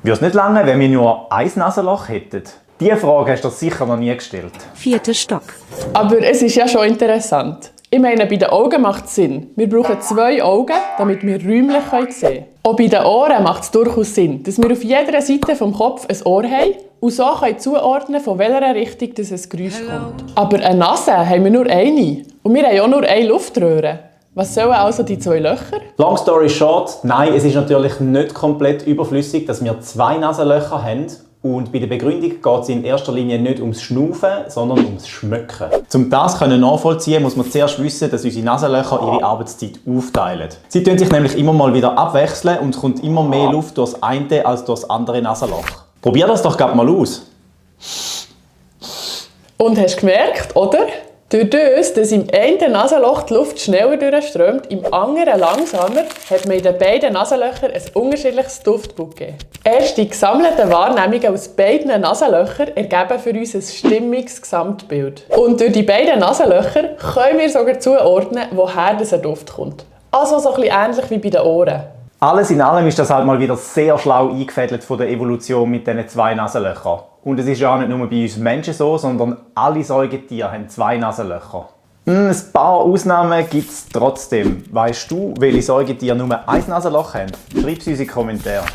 Würde es nicht lange, wenn wir nur ein Nasenloch hätten? Diese Frage hast du dir sicher noch nie gestellt. 4. Stock. Aber es ist ja schon interessant. Ich meine, bei den Augen macht es Sinn. Wir brauchen 2 Augen, damit wir räumlich sehen können. Auch bei den Ohren macht es durchaus Sinn, dass wir auf jeder Seite vom Kopf ein Ohr haben und so zuordnen können, von welcher Richtung das ein Geräusch kommt. Aber eine Nase haben wir nur eine. Und wir haben auch nur eine Luftröhre. Was sollen also die 2 Löcher? Long story short, nein, es ist natürlich nicht komplett überflüssig, dass wir 2 Nasenlöcher haben. Und bei der Begründung geht es in erster Linie nicht ums Schnaufen, sondern ums Schmöcken. Um das nachvollziehen muss man zuerst wissen, dass unsere Nasenlöcher ihre Arbeitszeit aufteilen. Sie tun sich nämlich immer mal wieder abwechseln und es kommt immer mehr Luft durch das eine als durch das andere Nasenloch. Probier das doch gerade mal aus. Und hast du gemerkt, oder? Durch das, dass im einen Nasenloch die Luft schneller durchströmt, im anderen langsamer, hat man in den beiden Nasenlöchern ein unterschiedliches Duftbild gegeben. Erst die gesammelten Wahrnehmungen aus beiden Nasenlöchern ergeben für uns ein stimmiges Gesamtbild. Und durch die beiden Nasenlöcher können wir sogar zuordnen, woher dieser Duft kommt. Also so ein bisschen ähnlich wie bei den Ohren. Alles in allem ist das halt mal wieder sehr schlau eingefädelt von der Evolution mit diesen 2 Nasenlöchern. Und es ist ja auch nicht nur bei uns Menschen so, sondern alle Säugetiere haben 2 Nasenlöcher. Ein paar Ausnahmen gibt es trotzdem. Weißt du, welche Säugetiere nur ein Nasenloch haben? Schreib es uns in die Kommentare.